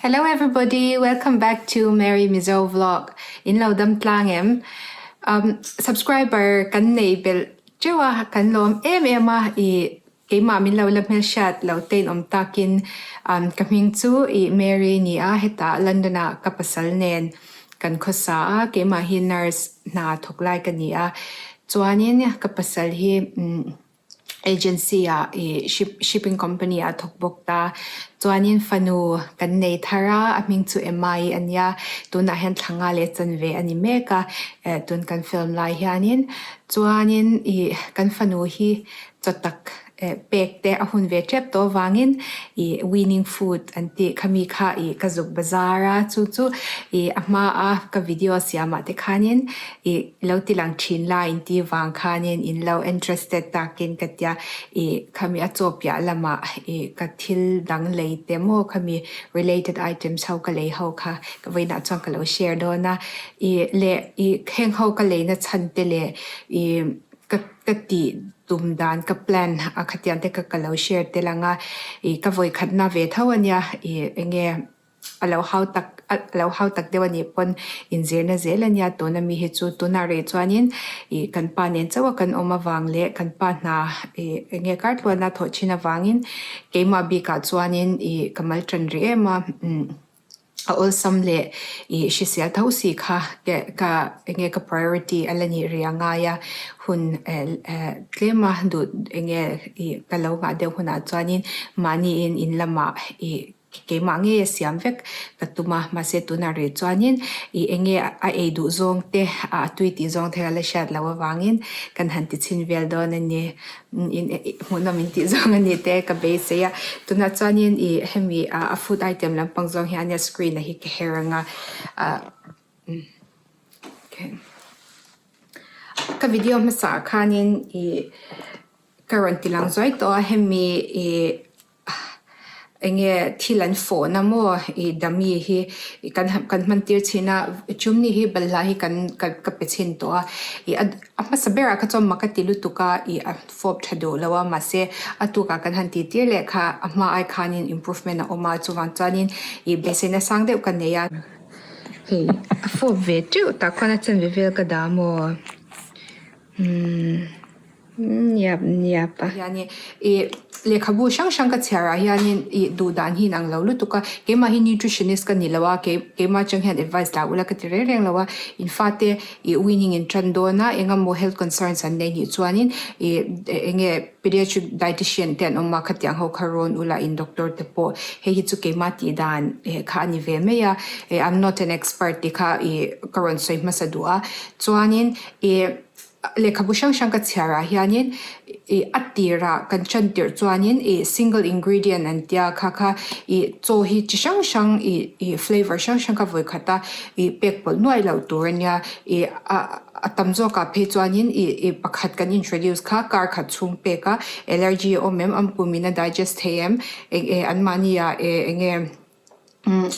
Hello everybody, welcome back to Mary Mizo Vlog. In lo dam tlang em? Um, subscriber kan nei belh teuh a, kan lawm em em a, i keimah min lo la hmelhriat lo te in awm takin um, ka hming chu i Mary ni a, hetah London ah ka pasal nen kan khawsa a, keimah hi nurse hna thawk lai ka ni a, chuanin ka pasal hi um, Agency ah ih ship shipping company ah a thawk bawk ta. Chuanin fanu kan nei thar a, a hming chu Emma-i a nia. Tunah hian thla nga leh chanve a ni mek a, eh tun kan film lai hianin. Chuanin ih kan fanu hi chaw tak eh pek te a hun ve tep tawh avangin ih weaning food an tih khami kha ih ka zuk bazar a, chu chu ih a hmaa ka video siamah te khanin ih lo ti lang thin la in ti vang khanin in lo interested takin ka tia ih khami a chaw piah lamah ih ka thil dang lei te maw khami related items ho ka lei ho kha ka vawiinah chuan ka lo share dawn a ih leh ih heng ho ka leina chhan te leh ih ka ka tih tum dan ka plan a khatiang te kha ka lo share tel ang a ih ka vawikhatna ve tho ania ih eng nge. A lo hau tak a lo hau tak deuh a nih pawn inzirna zel a nia tuna mi hi chu tunah reh chuanin ih kan pa nen chauh a kan awm avang leh kan pa hna ih eng nge kar tluana thawh thin avangin keimah bikah chuanin ih ka mal tan rih em a umm a awlsam leh ih hrisel tho si kha ka eng nge ka priority a la nih rih a ngai a hun eh eh tlem a duh eng nge ih ka lo nghah deuh hunah chuanin mahniin in lamah ih Keimah ngei a siam vek ka tum a, mahse tunah rih chuanin ih eng nge a ei duh zawng te a tui tih zawng te a la hriat loh avangin kan han ti chhin vel dawn a ni. In hmuhnawm in tih zawng a ni te ka beisei a, tunah chuanin ih hemi a food item lampang zawng hian a screen a hi ka her ang a, ah ka video hmasa ah khanin ih ka rawn ti lang zuai tawh a hemi ih. Eng nge thil an fawhna maw ih dummy hi kan kan hman tir chhin a chumni hi balhla hi kan ka pe chhin tawh a ih a hmasa berah kha chuan mak a ti lutuk a ih a fawp tha duh lo a mahse a tukah kan han tih tir leh kha a hma ai khanin improvement a awm a chuvang chuanin ih beiseina sang deuh ka nei a. Hei a fawp ve teuh tak khuan a chanve vel ka dah maw umm. Niap niap a. Hianin ih lehkhabu hrang hrang ka chhiar ah hianin ih duh dan hi inang lo lutuk a, keimah hi nutritionist ka ni lo a, kei keimah atang hian advice la ula ka ti reng reng lo a, in fate ih weaning in tan dawn a, eng emaw health concerns an nei nih chuanin ih eng nge pediatric dietician te an awm a, khatiang ho kha rawn ula in doctor te pawh hei hi chu keimah tih dan kha a ni ve mai a, ih I'm not an expert tih kha ih ka rawn sawi hmasa duh a, chuanin ih. Lehkhabu hrang hrang ka chhiar ah hianin ih a tirah kan ṭan tirh chuanin ih single ingredient an tia kha kha ih chaw hi chi hrang hrang ih ih flavour hrang hrang kha vawi khat a ih pek pawlh nuai loh tur a nia ih a a tam zawkah phei chuanin ih ih pakhat kan introduce kha kar khat chhung pek a allergy a awm em a pumin a digest thei em eng eh anmahni ah eh eng nge.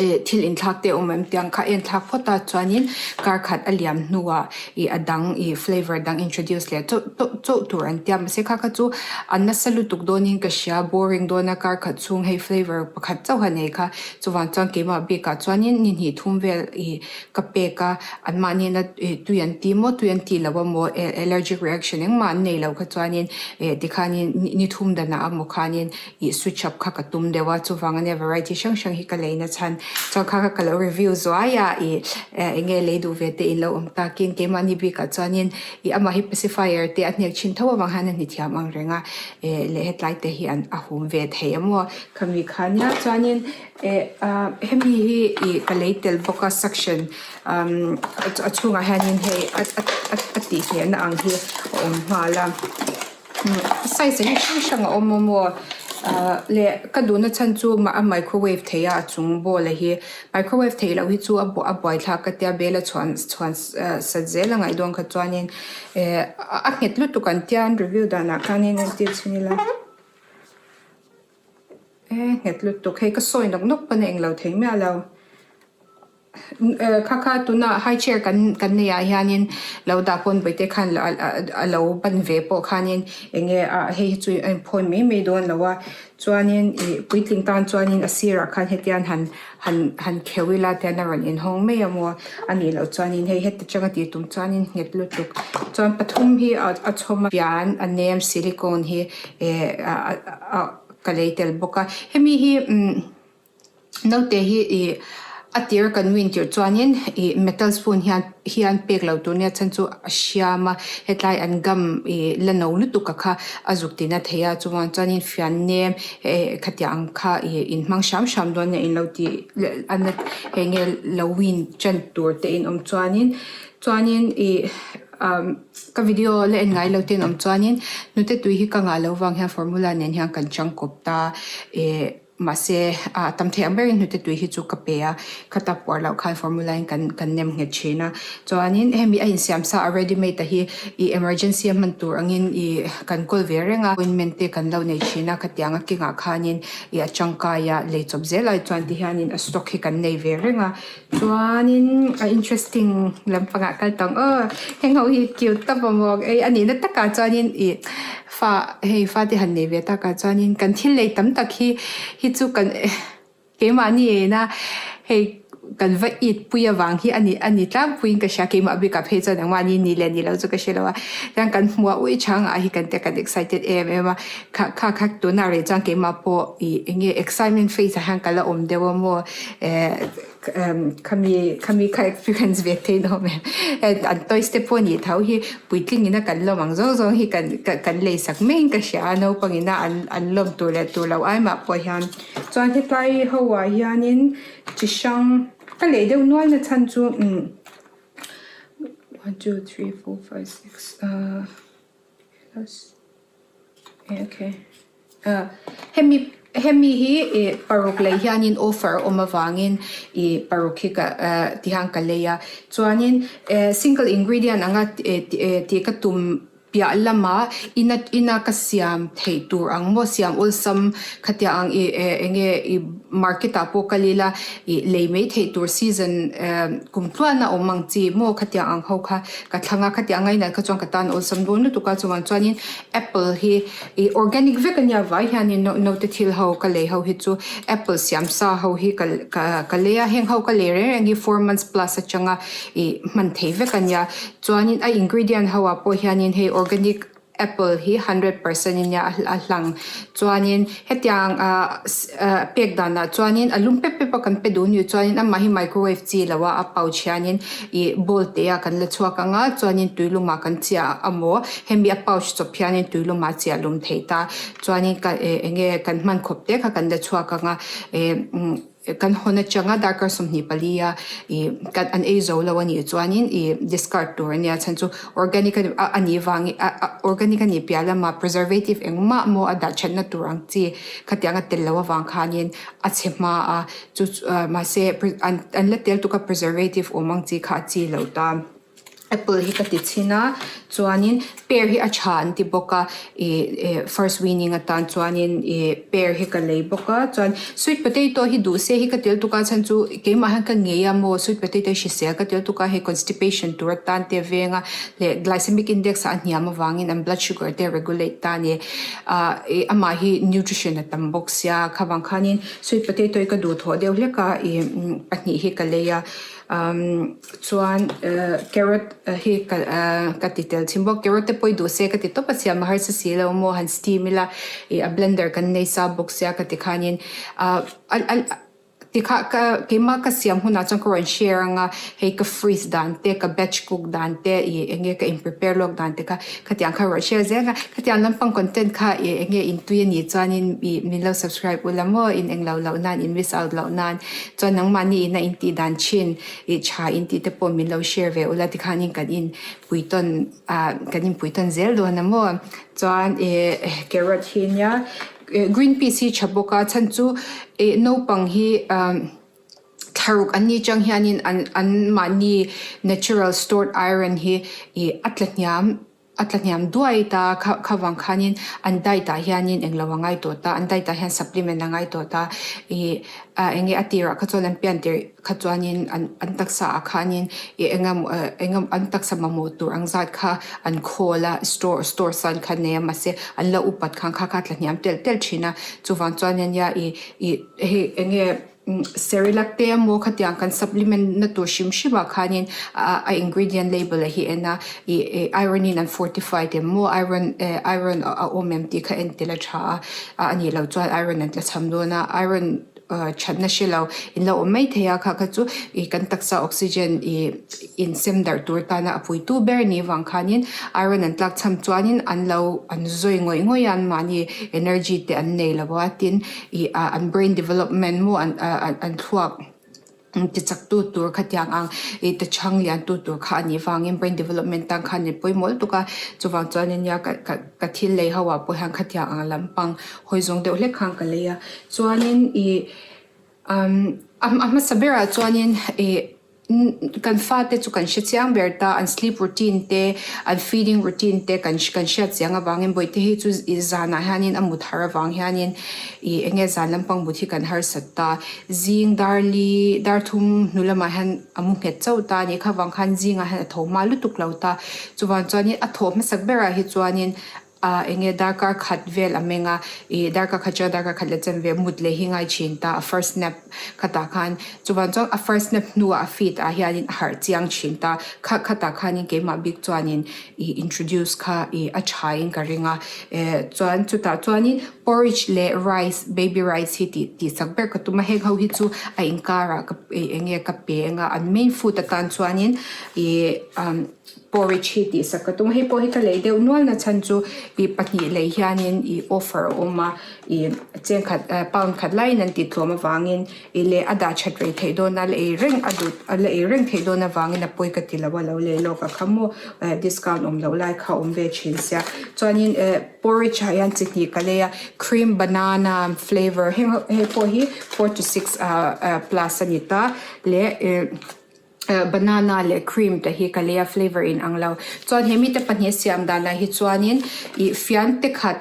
Ih thil inthlak te a awm em tiang kha en thlak phawt a chuanin kar khat a liam hnuah ih a dang ih flavour dang introduce leh chauh chauh chauh tur an tia mahse kha kha chu a nasa lutuk dawnin ka hria boring dawn a kar khat chhung hei flavour pakhat chauh a nei kha chuvang chuan keimah bikah chuanin ni hnih thum vel ih ka pek a anmahni ih tui an ti maw tui an tih loh amaw allergic reaction engmah an nei loh kha chuanin eh tikhanin ni thum danah amaw khanin ih switch up kha ka tum deuh a chuvang ania variety hrang hrang hi ka lei na chhan chuan kha kha ka lo review zuai a ih eh eng nge lei duh ve te in lo awm takin keimahni bikah chuanin ih amah hi pacifier te a hnek thin tho avang hian a hni thiam ang reng a eh leh hetlai te hi an a hum ve thei a maw khami kha nia chuanin eh ah hemi hi ih ka lei tel bawk a suction umm a chhungah hianin hei a a a tih hnehna ang hi a awm nghal a. Size hi hrang hrang a awm a maw ahh leh ka duhna chhan chu a microwave thei a a chung bowl a hi microwave theih loh hi chu a a buaithlak ka tia bel a chhuan chhuan sat zel a ngaih dawn kha chuanin eh a nghet lutuk an tia an review danah khanin entir chhin ila e nghet lutuk hei ka sawi nawk nawk pawn a englo thei miah lo. Kha kha tuna high chair kan kan neih ah hianin lo dah pawn bawihte khan a lo ban ve pawh khanin eng nge ah hei hi chu a inphawi mai mai dawn lo a chuanin ih puitling tan chuanin a sirah khan hetiang han han han kheuh ila tian a rawn inhawng mai a maw a nih loh chuanin hei heti tanga tih tum chuanin nghet lutuk chuan pathum hi a a chhawm a fian a nem silicone hi eh ah ka lei tel bawk a hemi hi umm. Naute hi ih a tir kan win tirh chuanin ih metal spoon hian hian pek lo tur nia chhan chu a hriam a hetlai an gum ih la no lutuk a kha a zuk tina thei a chuvang chuanin fian nem eh khatiang ang kha ih in hmang hram hram dawn nia in lo tih leh a na eng nge lo win tan tur te in awm chuanin chuanin ih umm ka video la en ngai lo te in awm chuanin hnute tui hi ka ngah loh vang hian formula nen hian kan changkawp ta eh. Mahse, a tam thei ang berin hnute tui hi chu ka pe a, khata puar loh khan formula in kan kan nem nghet thin a. Chuanin hemi a insiam sa a ready made a hi ih emergency a hman tur angin ih kan kawl ve reng a, appointment te kan lo nei thin a, khatiang a kengah khanin ih a tangkai a lei chawp zel a, chuan tihianin a stock hi kan nei ve reng a. Chuanin a interesting lampangah kal tawng aw, heng ho hi cute tawp a maw ei a nihna takah chuanin ih fa hei fate han nei ve takah chuanin kan thil lei tam tak hi hi chu kan keimahni ena hei kan va it pui avang hi a ni a ni tlangpuiin ka hria keimah bikah phei chuan engmahni ni leh ni lo chu ka hre lo a chuan kan hmuh a ui changah hi kan tia kan excited em em a kha kha kha tunah rih chuan keimah pawh ih eng nge excitement phase ah hian ka la awm deuh a maw. Eh khami khami kha experience ve thei lo em an toys te pawh nih tho hi puitling ina kan lawm ang zawng zawng hi kan kan lei sak mai in ka hria a naupang ina an an lawm tur leh tur loh ai mah pawh hian chuan hetlai ho ah hianin chi hrang ka lei deuh nual na chhan chu umm one two three four five six ah Hemi hemi hi ih paruk lei hianin offer a awm avangin ih paruk hi ka eh ti hian ka lei a chuanin eh single ingredient anga tih ka tum piah lamah ina ina ka siam theih tur ang maw siam awlsam khatiang ang ih eh eng nge ih market ah pawh kal ila ih lei mai theih tur season eh kum tluan a awm ang chi maw khatiang ang ho kha ka thlang a khatiang anga inah kha chuan ka tan awlsam dawn lutuk a chuvang chuanin apple hi ih organic vek a nia vai hianin naute thil ho ka lei ho hi chu apple siam sa ho hi ka ka ka lei a heng ho ka lei reng reng hi four months plus atanga ih hman thei vek a nia chuanin a ingredient ho ah pawh hianin hei organic Apple hi 100% in nia a hlang. Chuanin hetiang ah pek danah chuanin a lum pep pep a kan pe duh ni chuanin amah hi microwave chi lo a a pouch hianin ih bowl te ah kan la chhuak ang a chuanin tuilumah kan chiah a maw hemi a pouch chawp hianin tuilumah chiah lum thei ta chuanin ka eh eng nge kan hman khawp te kha kan la chhuak ang a eh umm. Kan hawn atanga darkar 24 a ih kan an ei zo lo a nih chuanin ih discard tur a nia chhan chu organic a a nih vangin a a organic a nih piah lama preservative engmah maw a dah thatna tur ang chi khatiang a tel loh avang khanin a chhe hma a chu chu mahse an an la tel tuk a preservative awm ang chi kha a chi loh ta. Apple hi ka ti chhin a chuanin pear hi a tha an ti bawk a ih eh first weaning atan chuanin ih pear hi ka lei bawk a chuan sweet potato hi duh se hi ka tel tuk a chhan chu keimah hian ka ngei a maw sweet potato hi hrisel ka tel tuk a hei constipation tur atan te veng a leh glycemic index ah a hniam avangin an blood sugar te a regulate ta a ni ah ih amah hi nutrition a tam bawk sia khavang khanin sweet potato hi ka duhthawh deuh hlek a ih pahnih hi ka lei a umm. Chuan carrot hi ka ka ti tel chhin bawk. Carrot te pawh i duh se ka ti tawp a siam a harsa si lo maw han steam ila ih a blender kan nei sa bawk sia ka ti khanin ah tikha ka keimah ka siam hunah chuan ka rawn share anga hei ka freeze dan te ka batch cook dan te ih eng nge ka in prepare lawk dan te kha khatiang kha rawn share zel a khatiang lampang content kha ih eng nge in tui a nih chuanin ih min lo subscribe ula maw in englo loh nan in miss out loh nan chuan nangmahni ina in tih dan thin ih tha in tih te pawh min lo share ve ula tikhanin kan in pui tawn ah kan in pui tawn zel dawn a maw chuan ih carrot hi nia green peas hi tha bawk a chhan chu ih naupang hi ah thlaruk an nih chang hianin an an mahni natural stored iron hi ih a tla hniam. A tla hniam duai ta, kha kha vang khanin an diet ah hianin englo a ngai tawh ta, an diet ah hian supplement a ngai tawh ta, ih ah enge a tirah kha chuan an pian tirh kha chuanin an an taksa ah khanin ih eng emaw eh eng emaw an taksa mamawh tur ang zat kha an khawl a store store san kha an nei a mahse an lo upat khan kha kha a tla hniam telh telh thin a, chuvang chuan ania ih ih hei enge. Cerelac te emaw khatiang kan supplement na tur hrim hrim ah khanin a ingredient label a hi en a ih iron in an fortified em maw iron eh iron a awm em tih kha en tel a tha a a nih loh chuan iron an tlachham dawn a iron thatna hre lo in lo awm mai thei a kha kha chu ih kan taksa oxygen ih insem darh tur tana a puitu ber a nih vang khanin iron an tlak chham chuanin an lo an zawi ngawih ngawih a anmahni energy te an nei lo a tin Ih ah an brain development maw an ah an thluak ti chak tu tur khatiang ang ih ti chhang lian tu tur kha a nih vangin brain development tan khan an pawimawh lutuk a chuvang chuan ania ka ka ka thil lei ho ah pawh hian khatiang ang lampang hawi zawng deuh hlek khan ka lei a chuanin ih umm a hmasa berah chuanin ih. Kan fate chu kan hre chiang ber ta, an sleep routine te, an feeding routine te kan kan hriat chiang avangin bawihte hi chu ih zanah hianin a mut har avang hianin ih eng nge zan lampang mut hi kan harsat ta. Zing dar li dar thum hnu lamah hian a mu nghet chauh ta a nih kha vang khan zingah hian a tho hma lutuk lo ta. Chuvang chuanin a thawh hmasak berah hi chuanin Ah enge darkar khat vel a meng a, ih darkar khat chuan darkar khat leh chen ve mut leh hi ngai thin ta a first nap khatah khan chuvan chuan a first nap hnuah a feet ah hianin a harh chiang thin ta kha khatah khanin keimah bik chuanin ih introduce kha ih a thain ka ring a eh chuan chutah chuanin porridge leh rice baby rice hi tih tih sak ber ka tum a heng ho hi chu a inkarah ka ih enge ka pe anga an main food atan chuanin ih umm. Porridge hi tih sak ka tum a, hei pawh hi ka lei deuh nual na chhan chu ih pahnih lei hianin ih offer a awm a ih cheng khat eh pound khat laiin an tih tlawm avangin ih leh a dah that rei theih dawn a la ei reng a duh a la ei reng theih dawn avangin a pawi ka ti lo a lo lei lawk a kha maw eh discount awm loh lai kha a awm ve thin sia chuanin eh porridge ah hian chi hnih ka lei a cream banana flavour heng hei pawh hi four to six ah ah plus a ni ta leh eh. Banana leh cream te hi ka lei a flavour in ang lo. Chuan he mite pahnih siam danah hi chuanin ih fian te khat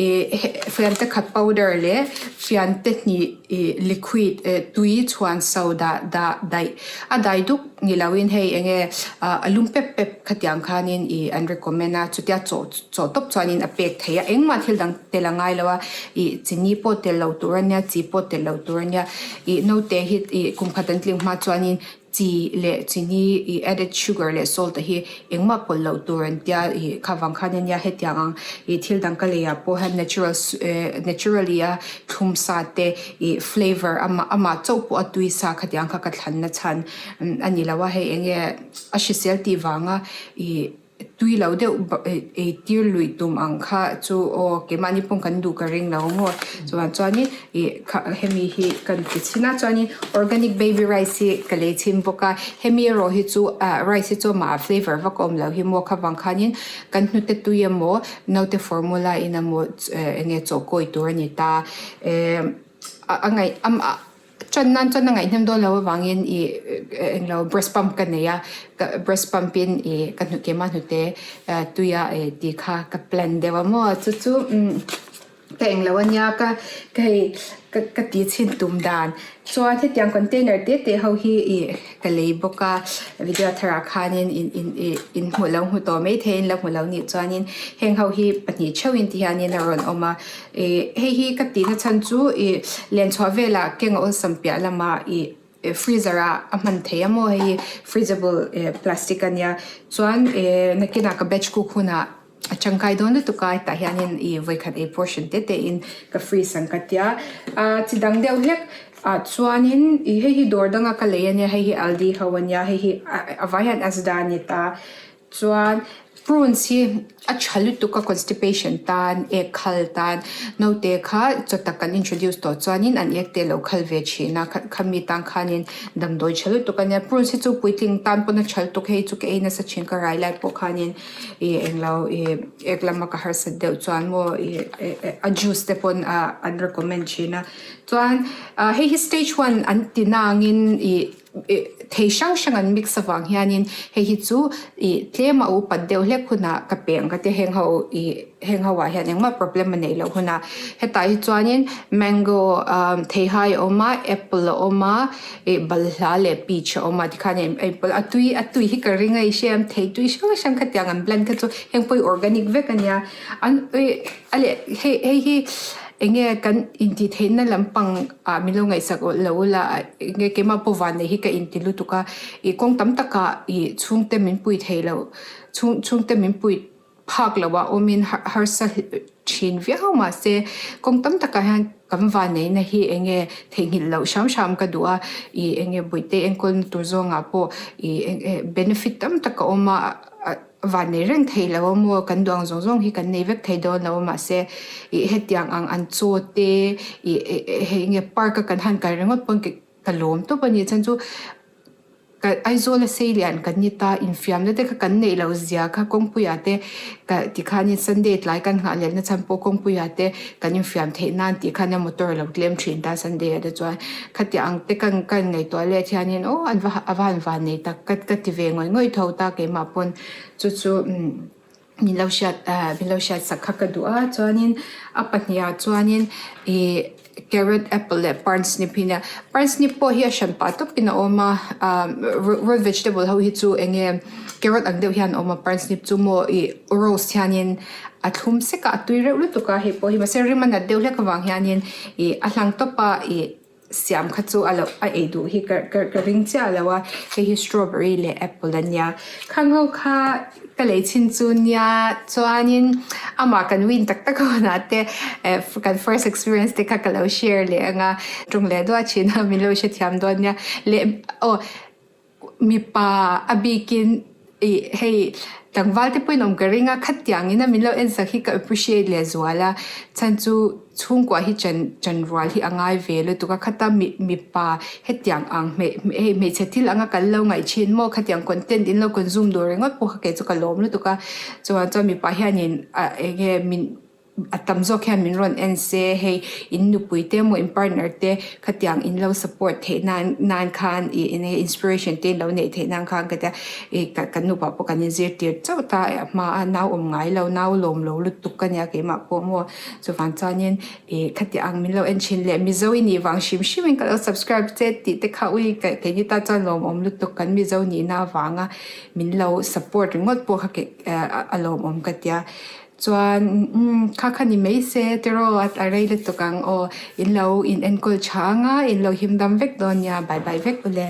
ih fian te khat powder leh fian te hnih ih liquid eh tui chhuan so dah dah daih a dai duk ni loin hei eng nge ah a lum pep pep khatiang khanin ih an recommend a chutia chawh chawh tawp chuanin a pek theih a engmah thil dang tel a ngai lo a ih chini pawh tel lo tur a nia chi pawh tel lo tur a nia ih naute hi ih kum khat an tling hma chuanin chi leh chini ih added sugar leh salt te hi engmah pawlh loh tur an tia ih kha vang khan ania hetiang ang ih thil dang ka lei ah pawh hian natural eh naturally a thlum sa te ih flavour amah amah chauh pawh a tui sa khatiang kha ka thlan na chhan a ni lo a hei eng nge a hrisel tih vanga ih. Tui lo deuh ei tir luih tum ang kha chu aw keimahni pawh kan duh ka ring lo maw chuan chuanin ih kha hemi hi kan ti chhin a chuanin organic baby rice hi ka lei chhin bawk a hemi erawh hi chu ah rice hi chu amah ah flavour vak a awm loh hi maw kha vang khanin kan hnute tui emaw naute formula in emaw eng nge chawhkawi tur a ni ta eh a ngaih amah. Ṭan nan chuan a ngaihnawm dawn lo avangin ih englo breast pump ka nei a, breast pump in ih ka hnu keimah hnute tuia ih tih kha ka plan deuh a maw chu chu umm ka englo ania ka ka hei ka ka tih chhin tum dan chuan hetiang container te te ho hi ih ka lei bawk a video tharah khanin in in ih in hmuh lo hmu tawh maithei in la hmu lo nih chuanin heng ho hi pahnih theuhin ti hianin a rawn awm a. Ih hei hi ka tihna chhan chu ih len chhuah velah keng a awlsam piah lamah ih freezer ah a hman thei a maw hei hi freezable eh plastic a nia chuan eh nakinah ka batch cook hunah a tangkai dawn lutuk a hetah hianin ih vawikhat ei portion te te in ka freeze ang ka tia ah chi dang deuh hlek ah chuanin ih hei hi dawr danga ka lei a nia hei hi Aldi ho a nia hei hi a vai hian Asda a ni ta. Chuan prunes hi a tha lutuk a constipation tan, ek khal tan, naute kha chaw tak kan introduce tawh chuanin an ek te a lo khal ve thin a, khami tan khanin damdawi tha lutuk a nia. Prunes hi chu puitling tan pawn a tha lutuk hei chu ka ei nasa thin ka rai lai pawh khanin ih englo ih ek lama ka harsat deuh chuan maw ih a juice te pawn an recommend thin a. Chuan hei hi stage one an ti nangin ih. Thei hrang hrang an mix avang hianin hei hi chu ih tlem a upat deuh hlek hunah ka peng ka tia heng ho ih heng ho ah hian engmah problem a neih loh hunah hetah hi chuanin mango ah theihai a awm a apple a awm a ih balhla leh peach a awm a tikhan a inpawlh a tui a tui hi ka ring a i hria em thei tui hrang hrang khatiang an blend kha chu heng pawh hi organic vek a nia an ih a leh hei hei hi eng nge kan intih theihna lampang ah min lo ngaihsak awlh lo ula eng nge keimah pawh van neih hi ka inti lutuk a ih kawng tam takah ih chhungte min pui thei lo chhung chhungte min pui phak loh ah awmin harsa thin viau mahse kawng tam takah hian kan van neihna hi eng nge theihnghilh loh hram hram ka duh a ih eng nge bawihte enkawlna tur zawngah pawh ih eng nge benefit tam tak a awm a. Van nei reng thei lo a maw, kan duh ang zawng zawng hi kan nei vek thei dawn lo a mahse ih hetiang ang an chaw te ih hei nge park a kan han kal ringawt pawn ka lawm tawp a ni chhan chu ka Aizawl a sei lian kan ni ta infiamna te kha kan neih loh zia kha kawngpuiah te ka tikhanin Sunday tlai kan nghah lehna chhan pawh kawngpuiah te kan infiam theih nan tih khan a motor a lo tlem thin ta Sunday ah te chuan khatiang ang te ka ka ngaihtuah let hianin aw an va a va han van nei tak ka ka ti ve ngawih ngawih tho ta keimah pawn chu chu min lo hriat ah min lo hriat sak kha ka duh a chuanin a pahnih ah chuanin ih carrot apple leh parsnip hi nia parsnip pawh hi a hran pah tawpin a awm a ah root vegetable ho hi chu eng nge carrot ang deuh hian a awm a parsnip chu maw ih roast hianin a thlum sek a a tui reuh lutuk a hei pawh hi mahse rim a nat deuh hlek avang hianin ih a hlang tawp a ih siam kha chu a loh a ei duh hi ka ka ka ring chiah lo a hei hi strawberry leh apple a nia khang ho kha ka lei chhin chu nia chuanin amah kan win tak tak hunah te eh kan first experience te kha ka lo share leh ang a ṭawng leh duah thin a min lo hrethiam dawn nia leh aw. Mipa a bikin ih hei tlangval te pawhin awm ka ring a, khatiangin a min lo en sak hi ka appreciate leh zual a, chhan chu chhungkua hi chan chan rual hi a ngai ve lutuk a, khata mi mipa hetiang ang hmei hei hmeichhe thil anga kan lo ngaih thin maw khatiang content in lo consume duh ringawt pawh kha kei chu ka lawm lutuk a, chuan chuan mipa hianin ah eng nge min. A tam zawk hian min rawn en se, hei in nupui te emaw in partner te khatiang in lo support theih nan nan khan ih eng nge inspiration te in lo neih theih nan khan ka tia ih kan nupa pawh kan inzirtir chauh ta a hma a nau awm ngai lo nau lawm lo lutuk ka nia keimah pawh maw chuvang chuanin ih khatiang min lo en thin leh Mizo i nih vang hrim hrim in ka lo subscribe che tih te kha ui keini tan chuan lawmawm lutuk kan Mizo nihna avanga min lo support ringawt pawh kha a lawmawm ka tia. Chuan umm kha kha ni mai se tiraw a rei lutuk ang aw in lo in enkawl tha ang a in lo him dam vek dawn nia bye bye vek ule.